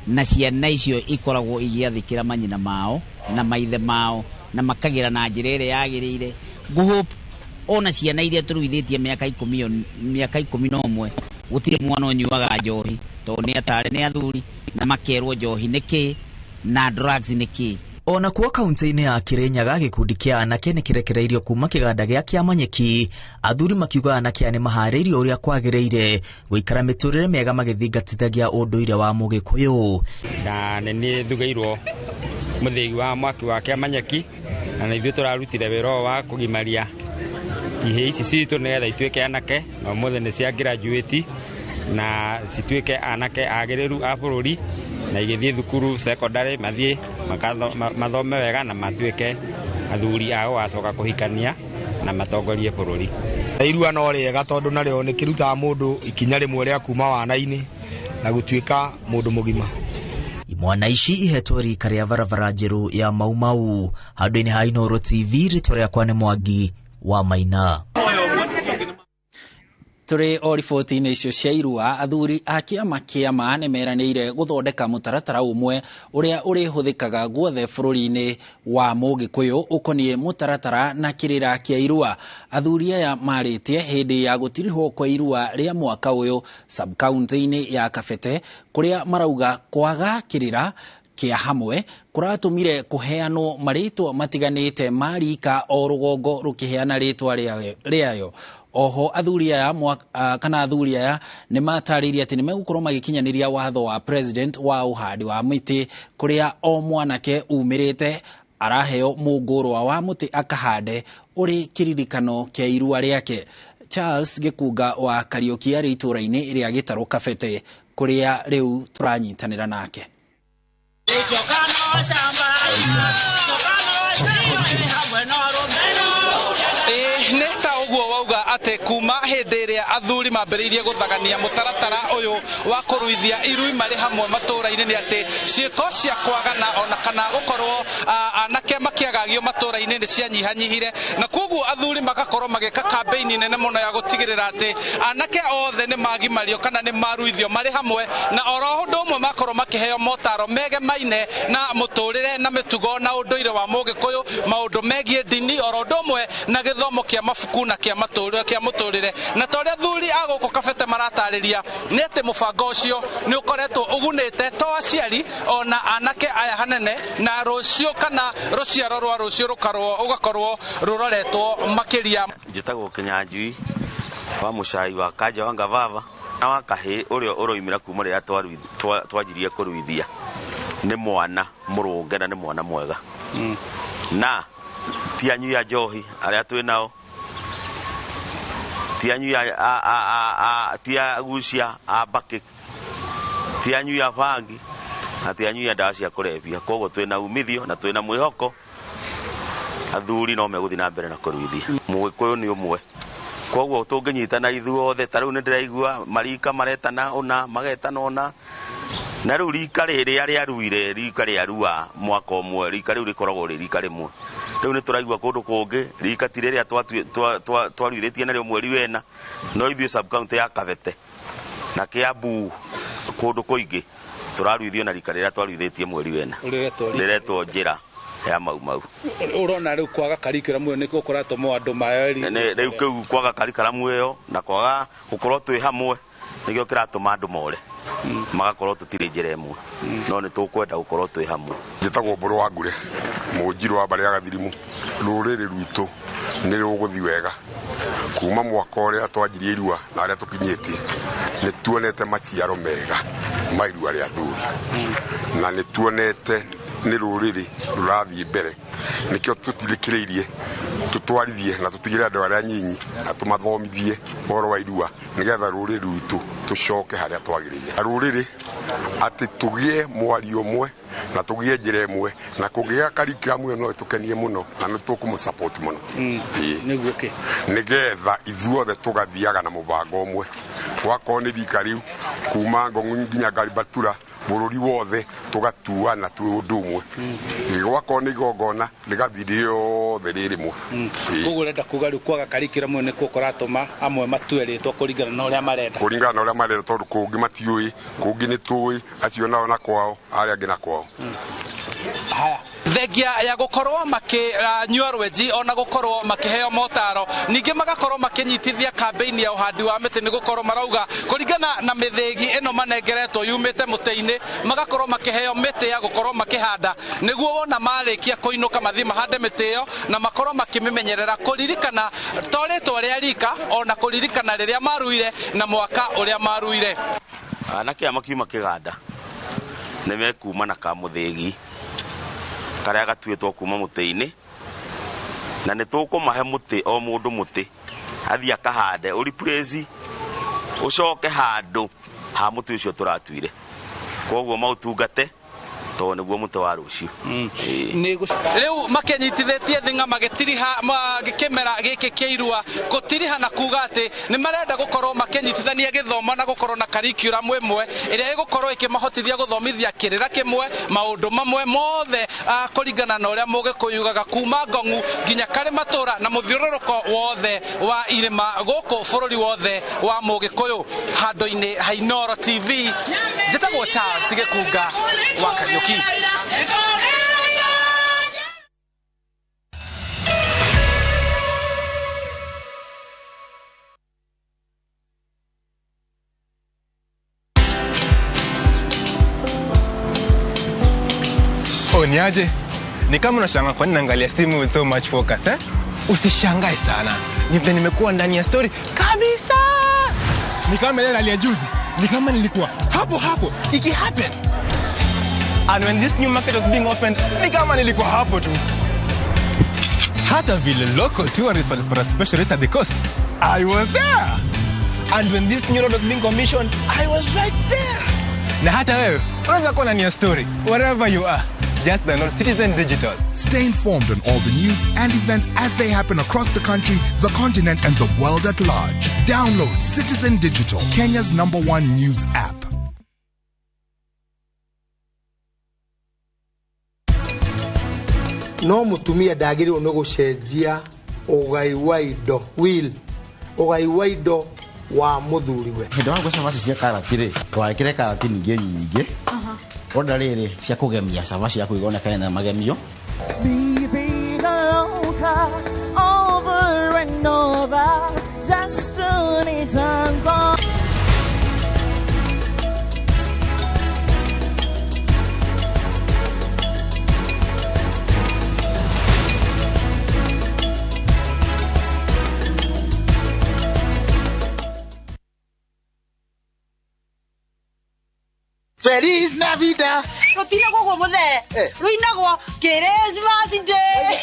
Speaker 13: na ciana icio ikoragwo igĩathĩkĩra manyina mao na maithe mao na makagĩra na njĩra ĩrĩa yagĩrĩire. Ngũhope ona ciana iria tũruithĩtie mĩaka 11 gũtirĩ mwana ũnyuaga njohi, tondũ nĩ atare nĩ athuri na makerwo njohi nĩ kĩ na drugs nĩ kĩ.
Speaker 12: Ona kuo kaunti-inĩ ya Kirinyaga gĩkundi kĩa anake nĩ kĩrekereirio kuma kĩganda gĩa Kĩamanyeki, athuri makiuga anake aya nĩ maharĩirio ũrĩa kwagĩrĩire gũikara mĩtũrĩre mĩega magĩthingatithagia ũndũire wa Mũgĩkũyũ.
Speaker 15: Na nĩ niĩ thugĩirwo mũthĩgi wa mwaki wa Kĩamanyeki, na ithuĩ tũrarutire wĩra ũyũ wa kũgimaria ihĩĩ ici citũ nĩgetha ituĩke anake, na ũmũthĩ nĩ cia graduate Na cituĩke anake agĩrĩru a bũrũri na igĩthiĩ thukuru secondary mathiĩ mathome wega na matuĩke athuri a gũgacoka kũhikania na matongorie bũrũri.
Speaker 16: Irua no rĩega tondũ narĩo nĩkĩrutaga mũndũ ikinya rĩmwe rĩa kuma wana-inĩ na gũtuĩka mũndũ mũgima.
Speaker 12: Imwana ici ihetwo rika rĩa barabara njerũ ya Mau Mau. Handũ-inĩ ha Inooro TV, rĩtwa rĩakwa nĩ Mwangi wa Maina.
Speaker 5: Tũrĩ o riboti-inĩ icio cia irua, athuri a kĩama kĩama nĩ meranĩire gũthondeka mũtaratara ũmwe ũrĩa ũrĩhũthĩkaga guothe bũrũri-inĩ wa Mũgĩkũyũ ũkoniĩ mũtaratara na kĩrĩra kĩa irua. Athuri aya marĩtie hĩndĩ ya gũtirihwo kwa irua rĩa mwaka ũyũ sub-county-inĩ ya Kabete, kũrĩa marauga kwaga kĩrĩra kĩa hamwe kũratũmire kũheanwo marĩtwa matiganĩte ma rika o rũgongo rũkĩheana rĩtwa rĩayo. Oho athuri aya kana athuri aya nĩ matarĩirie atĩ nĩ megũkorwo magĩkinyanĩria watho wa president wa ũhandi wa mĩtĩ, kũrĩa o mwanake umĩrĩte araheo mũngũrwa wa mũtĩ akahande ũrĩ kĩririkano kĩa irua rĩake. Charles Gĩkunga wa Kariũki arĩ itũũra-inĩ rĩa Gĩtarũ Kabete, kũrĩa rĩu tũranyitanĩra nake.
Speaker 17: Nĩ ta ũguo wauga atĩ kuma hĩndĩ ĩrĩa athuri mambĩrĩirie gũthagania mũtaratara ũyũ wa kũruithia irui marĩ hamwe matũũra-inĩ, nĩ atĩ ciĩko cia kwagana ona kana gũkorwo anake makĩagagio matũũra-inĩ nĩ cianyihanyihire, na koguo athuri magakorwo magĩka kambĩini nene mũno ya gũtigĩrĩra atĩ anake othe nĩ magimario kana nĩ maruithio marĩ hamwe, na oro ũndũ ũmwe makorwo makĩheo motaro megemaine na mũtũrĩre na mĩtugo na ũndũire wa Mũgĩkũyũ, maũndũ megiĩ ndini oro ũndũ ũmwe na gĩthomo kĩa mabuku na kĩa mũtũrĩre. Na ta ũrĩa athuri a gũkũ Kabete maratarĩria nĩ atĩ mũbango ũcio nĩ ũkoretwo ũgunĩte to aciari ona anake aya hanene, na rũciũ kana rũciaro rwa rũciũ rũgakorwo rũroretwo makĩria.
Speaker 9: Njĩtagwo Kĩnyanjui wa Mũcai wa Kanja wa Ngavava na wa kahĩ ũrĩa ũroimĩra kuma rĩrĩa twanjirie kũruithia nĩ mwana mũrũnge na nĩ mwana mwega, na ti anyui a njohi arĩa twĩ nao, ti anyui a ti agucia a mbakĩ, ti anyui a bangi na ti anyui a ndawa cia kũrebia. Koguo twĩna umithio na twĩna mwĩhoko athuri no megũthiĩ na mbere na kũruithia. Mũgĩkũyũ nĩ ũmwe, koguo tũngĩnyitana ithuothe. Ta rĩu nĩ ndĩraigua marika maretana ũna magetana ũna, na rĩu rika rĩrĩa rĩaruire rika rĩarua mwaka ũmwe, rika rĩu rĩkoragwo rĩ rika rĩmwe. Rĩu nĩ tũraigua kũndũ kũngĩ rika ti rĩrĩa twaruithĩtie narĩo mweri wena, no ithuĩ sub-county ya Kabete na Kiambu kũndũ kũingĩ tũraruithio na rika rĩrĩa twaruithĩtie mweri wena rĩretwo njĩra ya Mau Mau.
Speaker 17: Ũrona rĩu kwaga karikiramu ĩyo nĩkuo kũratũma andũ maeri
Speaker 9: rĩu kĩu kwaga karikiramu ĩyo na kwaga gũkorwo twĩ hamwe nĩkĩo kĩratũma andũ more magakorwo tũtirĩ njĩra ĩmwe, no nĩ tũkwenda gũkorwo twĩ hamwe.
Speaker 18: Njĩtagwo Mbũrũ wa Ngure, mũnjirũ wa mbarĩ ya Gathirimu. Rũrĩrĩ rwitũ nĩ rũgũthiĩ wega kuma mwaka ũrĩa twanjirie irua na harĩa tũkinyĩtie, nĩ tuonete maciaro mega ma irua rĩa athuri, na nĩ tuonete nĩ rũrĩrĩ rũrathiĩ mbere. Nĩkĩo tũtirĩkĩrĩirie tũtwarithie na tũtigĩre andũ arĩa anyinyi na tũmathomithie ũhoro wa irua, nĩgetha rũrĩrĩ rwitũ tũcoke harĩa twagĩrĩire. Rũrĩrĩ atĩ tũgĩe mwario ũmwe na tũgĩe njĩra ĩmwe, na kũngĩgĩa karikiramu ĩyo no ĩtũkenie mũno na nĩ tũkũmũsupport mũno.
Speaker 17: Nĩguo kĩ?
Speaker 18: Nĩgetha ithuothe tũgathiaga na mũbango ũmwe, gwakorwo nĩ rika rĩu kuma Ngong'u nginya Ngaribatura bũrũri wothe tũgatuana twĩ ũndũ ũmwe. Gwakorwo nĩ igongona rĩgathiĩ rĩothe rĩ rĩmwe.
Speaker 17: Koguo ũrenda kuga rĩu kwaga karikiramu ĩyo nĩkuo kũratũma amwe matue rĩtwa kũringana na ũrĩa marenda.
Speaker 18: Kũringana na ũrĩa marenda, tondũ kũngĩ matiũĩ, kũngĩ nĩ tũĩ, acio nao na kwao, arĩa angĩ na kwao.
Speaker 17: Haya, thengia ya gũkorwo makĩnyua rwenji ona gũkorwo makĩheo motaro, ningĩ magakorwo makĩnyitithia kambĩini ya ũhandi wa mĩtĩ, nĩ gũkorwo marauga kũringana na mĩthĩgi ĩno manengeretwo yumĩte mũtĩ-inĩ, magakorwo makĩheo mĩtĩ ya gũkorwo makĩhanda, nĩguo wona marĩkia kũinũka mathiĩ mahande mĩtĩ ĩyo na makorwo makĩmĩmenyerera, kũririkana to rĩtwa rĩa rika ona kũririkana rĩrĩa maruire na mwaka ũrĩa maruire.
Speaker 9: Anake aya makiuma kĩganda nĩ mekuma na kamũthĩgi karĩa gatuĩtwo kuma mũtĩ-inĩ, na nĩ tũkũmahe mũtĩ o mũndũ mũtĩ athiĩ akahande ũreplace Ucoke handu ha muti ucio turatuire. Koguo mautungate to niguo muti wa rucio.
Speaker 17: Riu makenyitithitie thinga magitiriha magikimera giki kia irua gutiriha na kuga ati ni marenda gukorwo makenyitithania githomo na gukorwo na curriculum imwe iria igukorwo ikimahotithia guthomithia kirira kimwe maundu mamwe mothe kuringana na uria mugikuyugaga kuma Ngongu nginya kari matura na muthiururuko wothe wa irima guku bururi wothe wa Mugikuyu. Handu-ini ha Inooro TV njitagwo Charles Gikunga wa Kariuki.
Speaker 3: Oh, niaje? Ni kama unashangaa kwa nini naangalia simu with so much focus, eh? Usishangae sana. Ni vile nimekuwa ndani ya story kabisa. Ni kama ile hali ya juzi. Ni kama nilikuwa hapo hapo iki happen. And when this new market was being opened, ni kama nilikuwa hapo tu. Hata vile local tourists walipata special rate at the coast, I was there. And when this new road was being commissioned, I was right there. Na hata wewe unaweza kuwa ndani ya story wherever you are. Just download Citizen Digital.
Speaker 4: Stay informed on all the news and events as they happen across the country, the continent, and the world at large. Download Citizen Digital, Kenya's #1 news app.
Speaker 19: No mutumia ndagĩrĩirwo nĩ gũcenjia ũgai wa indo will ũgai wa indo wa mũthuriwe.
Speaker 20: Hĩndĩ wa cabaci cia karati rĩ, twekĩre karati ningĩ nyingĩ. Onda rĩrĩ cia kũgemia cabaci yaku igonekane na magemio.
Speaker 21: Over and over, destiny turns on.
Speaker 22: Feliz Navidad.
Speaker 23: Rutinagwo guo muthe. Ruinagwo Christmas Day.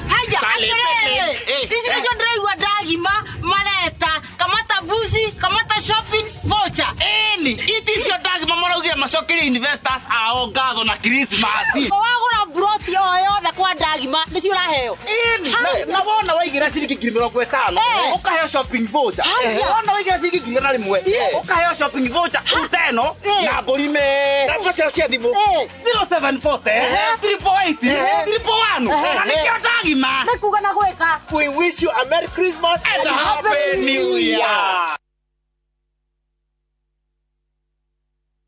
Speaker 23: Haya, ici nicio ndĩraigua ndagima mareta kamata busi kamata shopping voucher.
Speaker 28: Eni, iti icio ndagima maraugire macokerie investors ao ngatho na Christmas.
Speaker 23: Wagũra broti o yothe kwa ndagima nicio ũraheo.
Speaker 28: Eni, na wona waigĩra ciringi 50,000 ũkaheo shopping voucher. Wona waigĩra ciringi 1,100 ũkaheo shopping voucher uteno na mbũri me.
Speaker 22: Namba cia thimũ
Speaker 28: 0740 348 341. Na nĩkĩo ndagima.
Speaker 23: Nĩ kuga na gwĩka.
Speaker 22: We wish you a Merry Christmas
Speaker 28: and a Happy New Year.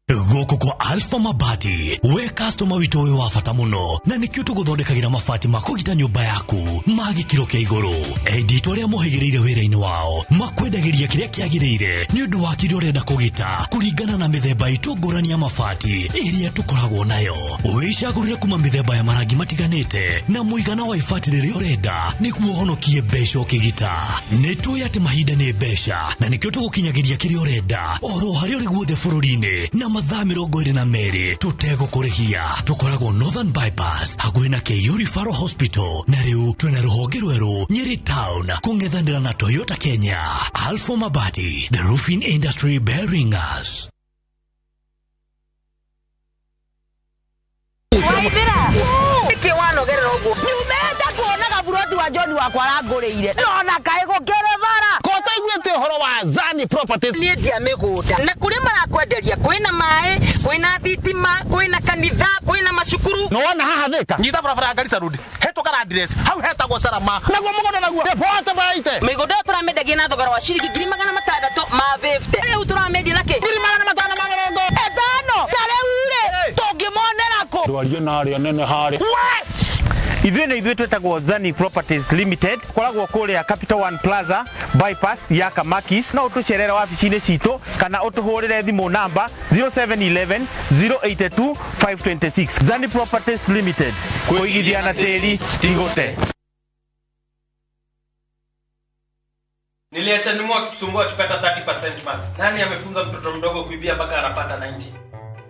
Speaker 29: Gũkũ kwa Alpha Mabati we customer witũ wĩ wa bata mũno na nĩkĩo tũgũthondekagĩra mabati ma kũgita nyũmba yaku ma gĩkĩro kĩa igũrũ. Enditũ arĩa mohĩgĩrĩire wĩra-inĩ wao makwendagĩria kĩrĩa kĩagĩrĩire nĩ ũndũ wa kĩrĩa ũrenda kũgita kũringana na mĩthemba itũ ngũrani ya mabati ĩrĩa tũkoragwo nayo. Wĩcagũrĩre kuma mĩthemba ya marangi matiganĩte na mũigana wa ibati rĩrĩa ũrenda nĩguo ũhonokie mbeca ũkĩgita. Nĩ tũĩ atĩ mahinda nĩ mbeca na nĩkĩo tũgũkinyagĩria kĩrĩa ũrenda oro harĩa ũrĩ guothe bũrũri-inĩ na mathaa 22 tũtegũkũrĩhia. Tũkoragwo Northern Bypass hakuhĩ na KU Referral Hospital na rĩu twĩna rũhonge rwerũ Nyeri Town kũng'ethanĩra na Toyota Kenya. Alpha Mabati, the roofing industry bearing us.
Speaker 23: Waithira nĩkĩ wanogerera ũguo nyumĩte kuona gaburoti wa John wakwa arangũrĩire nona kaĩ gũkĩrĩ bara
Speaker 28: ko taiguĩte ũhoro wa Zani Properties.
Speaker 23: Niĩ ndia mĩgũnda na kũrĩa marakwenderia kwĩna maĩ kwĩna thitima kwĩna kanitha kwĩna macukuru.
Speaker 28: No wona haha Thika nyita barabara ya Garissa Road hetũka address hau hetagwo Salama naguo mũgũnda naguo bote baraite
Speaker 23: mĩgũnda ĩyo tũramĩendagia na thogora wa ciringi 650 rĩu tũramĩendia na kĩ 550 ta rĩu rĩ tũngĩmonera kũ?
Speaker 28: Ndwarie na arĩa nene harĩa
Speaker 30: Ithuĩ nĩ ithuĩ twĩtagwo Zani Properties Limited, koragwo kũrĩa Capital One Plaza bypass ya Kamakis. No ũtũcerere wabici-inĩ citũ kana ũtũhũrĩre thimũ namba 0711 082 526. Zani Properties Limited, kũigithia na tĩri ti gũte.
Speaker 31: Niliacha nimu akitusumbua akipata 30% marks. Nani amefunza mtoto mdogo kuibia mpaka anapata 90?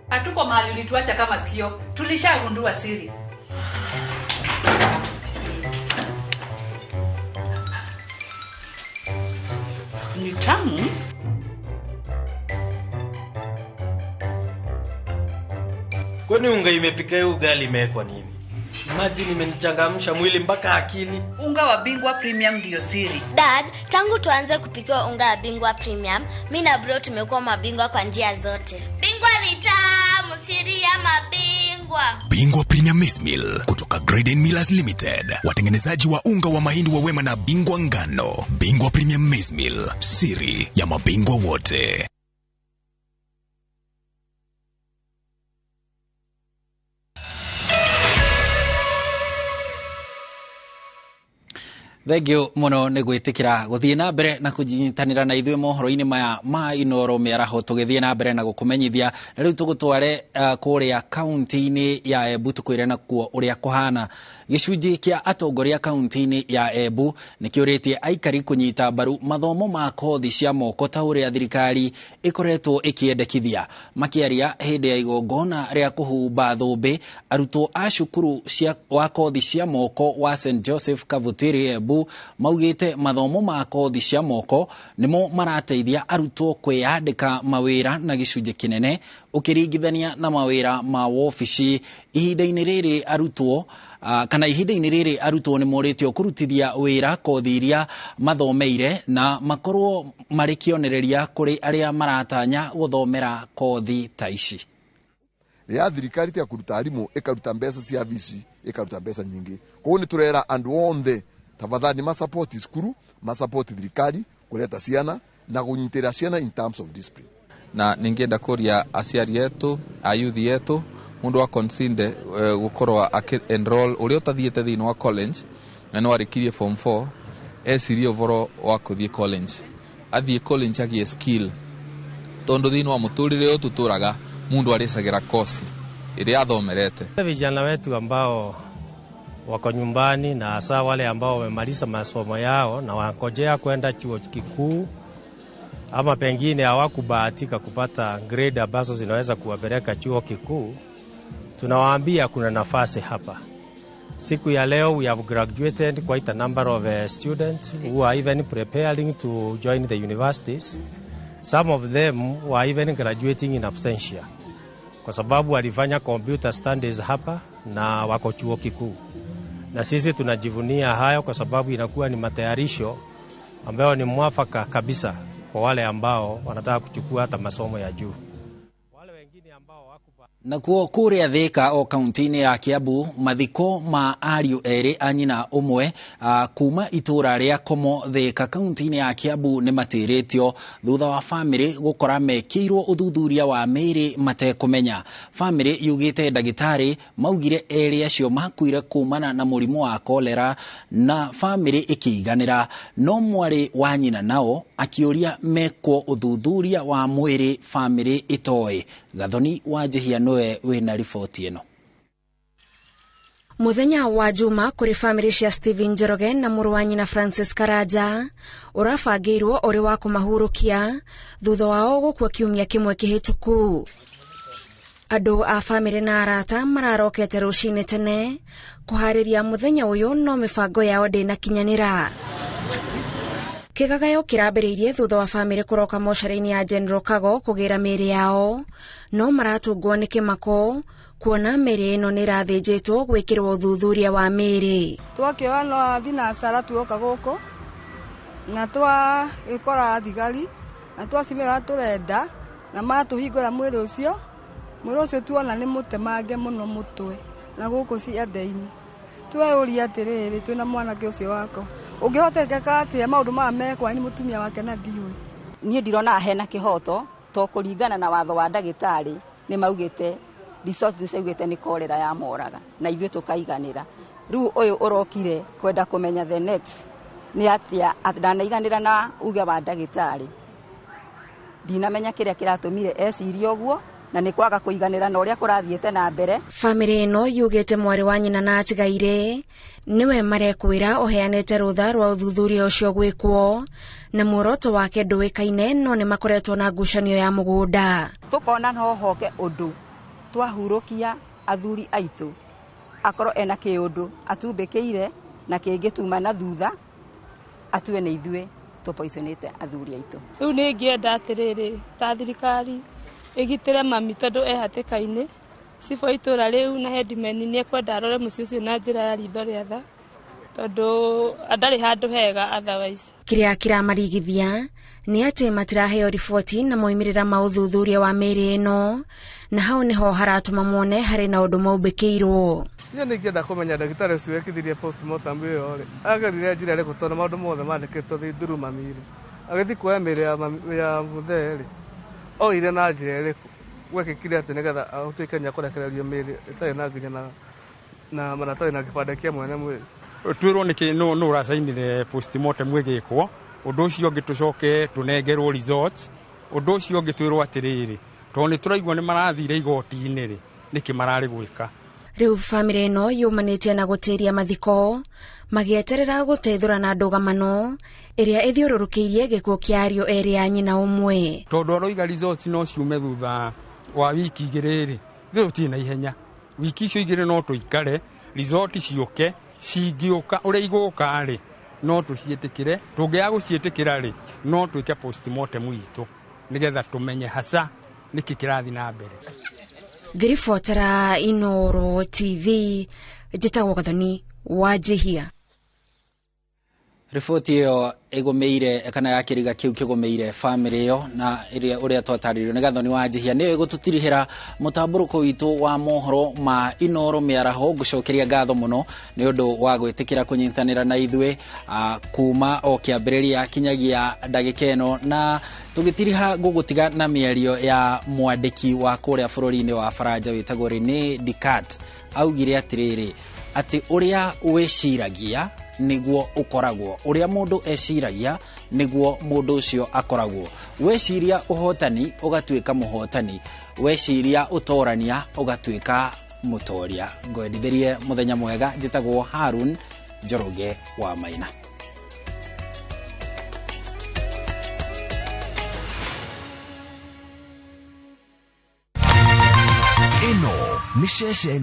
Speaker 32: Hatuko mahali ulituacha kama sikio. Tulishagundua siri. Ni tamu.
Speaker 31: Kwani unga imepika hiyo ugali imewekwa nini? Imagine imenichangamsha mwili mpaka akili.
Speaker 32: Unga wa Bingwa Premium ndiyo siri.
Speaker 1: Dad, tangu tuanze kupikiwa unga wa Bingwa Premium, mi na bro tumekuwa mabingwa kwa njia zote. Bingwa ni tamu, siri ya mabingwa.
Speaker 2: Bingwa Premium Maize Meal kutoka Graden Millers Limited, watengenezaji wa unga wa mahindi wa Wema na Bingwa Ngano. Bingwa Premium Maize Meal, siri ya mabingwa wote.
Speaker 5: Thengio muno nĩ gwĩtĩkĩra gũthiĩ na mbere na kũnyitanĩra na ithuĩ mohoro-inĩ maya ma Inooro mĩaraho tũgĩthiĩ na mbere na gũkũmenyithia. Na rĩu tũgũtware kũrĩa kaunti-inĩ ya Embu tũkwĩre nakuo ũrĩa kũhana. Gĩcunjĩ kĩa atongoria kaunti-inĩ ya Embu nĩkĩũrĩtie aikari kũnyita mbaru mathomo ma kothi cia moko ta ũrĩa thirikari ĩkoretwo ĩkĩendekithia. Makĩaria hĩndĩ ya igongona rĩa kũhumba thũmbĩ arutwo a cukuru wa kothi cia moko wa St Joseph Kavutiri Embu maugĩte mathomo ma kothi cia moko nĩmo marateithia arutwo kwĩyandĩka mawĩra na gĩcunjĩ kĩnene ũkĩringithania na mawĩra ma wobici. Ihinda-inĩ rĩrĩ arutwo kana ihinda-inĩ rĩrĩ arutwo nĩ morĩtio kũrutithia wĩra kothi iria mathomeire na makorwo marĩ kĩonereria kũrĩ arĩa maratanya gũthomera kothi ta ici.
Speaker 6: Ya thirikari tiga kũruta arimũ ĩkaruta mbeca cia vici ĩkaruta mbeca nyingĩ. Koguo nĩ tũrera andũ othe tafadhali masupport cukuru, masupport thirikari kuleta ciana na kũnyitĩrĩra ciana in terms of discipline.
Speaker 7: Na ningienda kũria aciari etu ayuthi etu mundu akonsinde gukorwo aki enroll uria utathiete thiini wa college na no arikirie form 4 ecirie uvoro wa kuthie college, athie college agie skill tondu thiini wa muturire uyu tuturaga mundu aricagira kosi iria athomerete.
Speaker 8: Vijana wetu ambao wako nyumbani na hasa wale ambao wamemaliza masomo yao na wanakojea kwenda chuo kikuu ama pengine hawakubahatika kupata grade ambazo zinaweza kuwapeleka chuo kikuu, tunawaambia kuna nafasi hapa. Siku ya leo we have graduated quite a number of students who are even preparing to join the universities. Some of them were even graduating in absentia kwa sababu walifanya computer studies hapa na wako chuo kikuu. Na sisi tunajivunia hayo kwa sababu inakuwa ni matayarisho ambayo ni mwafaka kabisa kwa wale ambao wanataka kuchukua hata masomo ya juu.
Speaker 5: Nakuo kũrĩa Thika o kaunti-inĩ ya Kiambu mathiko ma ariũ erĩ a nyina ũmwe kuma itũra rĩa Komo Thika kaunti-inĩ ya Kiambu nĩ matĩrĩtio thutha wa famĩlĩ gũkora mekĩirwo ũthuthuria wa mĩĩrĩ matekũmenya. Famĩlĩ yugĩte ndagĩtarĩ maugire erĩ acio makuire kumana na mũrimũ wa kolera na famĩlĩ ĩkĩiganĩra, no mwarĩ wa nyina nao akĩũria mekwo ũthuthuria wa mwĩrĩ famĩlĩ ĩtoĩ. Gathoni wa Njihia nowe wĩna riboti ĩno.
Speaker 10: Muthenya wa Juma kũrĩ famĩlĩ cia Stephen Njoroge na mũrũ wa nyina Francis Karanja ũrabangĩirwo ũrĩ wa kũmahurũkia thutha wao gũkua kiumia kĩmwe kĩhĩtũku. Andũ a famĩlĩ na arata mararokete rũcinĩ tene kũharĩria mũthenya ũyũ, no mĩbango yao ndĩnakinyanĩra. Kĩgagayo kĩrambĩrĩirie thutha wa famĩlĩ kũroka mocarĩ-inĩ ya General Kago kũgĩra mĩĩrĩ yao, no maratũngwo nĩ kĩmako kuona mĩĩrĩ ĩno nĩ ĩrathĩnjĩtwo gwĩkĩrwo ũthuthuria wa mĩĩrĩ.
Speaker 11: Twakĩoya no thinacara tuoka gũkũ na twagĩkora thigari na twacimĩra tũrenda na matũhingũra mwĩrĩ ũcio tuona nĩ mũtemange mũno mũtwe na gũkũ ciande-inĩ. Tweyũria atĩrĩrĩ, twĩna mwanake ũcio wakwa ũngĩhotekeka atĩa maũndũ maya mekwa nĩ mũtumia wake na ndiũĩ.
Speaker 14: Niĩ ndirona hena kĩhoto to kũringana na watho wa ndagĩtarĩ nĩ maugĩte resources nĩciaugĩte nĩ kolera ya moraga na ithuĩ tũkaiganĩra. Rĩu ũyũ ũrokire kwenda kũmenya the next nĩ atĩa ndanaiganĩra na uge wa ndagĩtarĩ. Ndinamenya kĩrĩa kĩratũmire ecirie ũguo na nĩ kwaga kũiganĩra na ũrĩa kũrathiĩte na mbere.
Speaker 10: Famĩlĩ ĩno yugĩte mwarĩ wa nyina na atigaire nĩwe marekwĩra ũheanĩte rũtha rwa ũthuthuria ũcio gwĩkwo na muoroto wake ndũĩkaine, no nĩ makoretwo na ngucanio ya mũgũnda.
Speaker 14: Tũkona no hoke ũndũ twahurũkia athuri aitũ akorwo ena kĩũndũ atumbĩkĩire na kĩngĩ tuma na thutha atue nĩ ithuĩ Tũpoisonĩte athuri aitũ.
Speaker 3: Rĩu nĩ ingĩenda atĩrĩrĩ, ta thirikari ĩgitĩre mami tondũ e hatĩka-inĩ. Cibũ wa itũra rĩu na headman nĩ ekwenda arore mũciĩ ũcio na njĩra ya ritho rĩa tha, tondũ ndarĩ handũ hega otherwise.
Speaker 10: Kĩrĩa kĩramarigithia nĩ atĩ matiraheo riboti na moimĩrĩra ma ũthuthuria wa mĩĩrĩ ĩno, na hau nĩho haratũma mone harĩ na ũndũ maumbĩkĩirwo.
Speaker 9: Niĩ nĩingĩenda kũmenya ndagĩtarĩ ũcio wekithirie postmortem ĩyo rĩ, agerire njĩra ĩrĩkũ tondũ maũndũ mothe mandĩkĩtwo thĩ mami rĩ, agĩthiĩ kuoya mĩĩrĩ ya mũthee rĩ, oire na njĩra ĩrĩkũ? Gwekĩkire atĩ nĩgetha atuĩke nĩ akũrekererio mĩĩrĩ ĩtarĩ na nginya na maratathi na kĩbandĩ kĩa mwene mwĩrĩ.
Speaker 12: Twĩrwo nĩkĩ no ũracainire postmortem ĩgĩkwo, ũndũ ũcio ũngĩ tũcoke tũnengerwo results, ũndũ ũcio ũngĩ twĩrwo atĩrĩrĩ, tondũ nĩ tũraigua nĩ marathire igoti-inĩ rĩ, nĩkĩ mararĩ gwĩka.
Speaker 10: Rĩu bamĩrĩ ĩno yumanĩtie na gũtĩria mathiko magĩeterera gũteithũrana ndũgamano ĩrĩa ĩthiũrũrũkĩirie gĩkuũ kĩa ariũ erĩ a nyina ũmwe.
Speaker 12: Tondũ aroiga results no ciume thutha wa wiki igĩrĩ rĩ, ithuĩ tũtirĩ na ihenya. Wiki icio igĩrĩ no tũikare, result ciũke, cingĩũka ũrĩa igũka rĩ, no tũciĩtĩkĩre, tũngĩaga gũciĩtĩkĩra rĩ, no twĩke postmortem itũ nĩgetha tũmenye hasa nĩkĩ kĩrathiĩ na mbere.
Speaker 10: Ngĩribotera Inooro TV, njĩtagwo Gathoni wa Njihia.
Speaker 5: Riboti ĩyo ĩgũmĩire kana ya kĩriga kĩu kĩgũmĩire bamĩrĩ ĩyo na ĩrĩa ũrĩa twatarĩrio nĩ Gathoni wa Njihia nĩyo ĩgũtũtirihĩra mũtambũrũko witũ wa mohoro ma Inooro mĩaraho. Ngũcokeria ngatho mũno nĩ ũndũ wa gwĩtĩkĩra kũnyitanĩra na ithuĩ kuma o kĩambĩrĩria kinyagia ndagĩka ĩno, na tũgĩtiriha ngũgũtiga na mĩario ya mwandĩki wa kũrĩa bũrũri-inĩ wa Faranja wĩtagwo Rene Descartes. Augire atĩrĩrĩ, atĩ ũrĩa wĩciragia nĩguo ũkoragwo, ũrĩa mũndũ eciragia nĩguo mũndũ ũcio akoragwo. Weciria ũhotani ũgatuĩka mũhotani, weciria ũtorania ũgatuĩka mũtoria. Ngwendithĩrie mũthenya mwega. Njĩtagwo Harun Njoroge wa Maina.
Speaker 2: Ĩno nĩ ceceni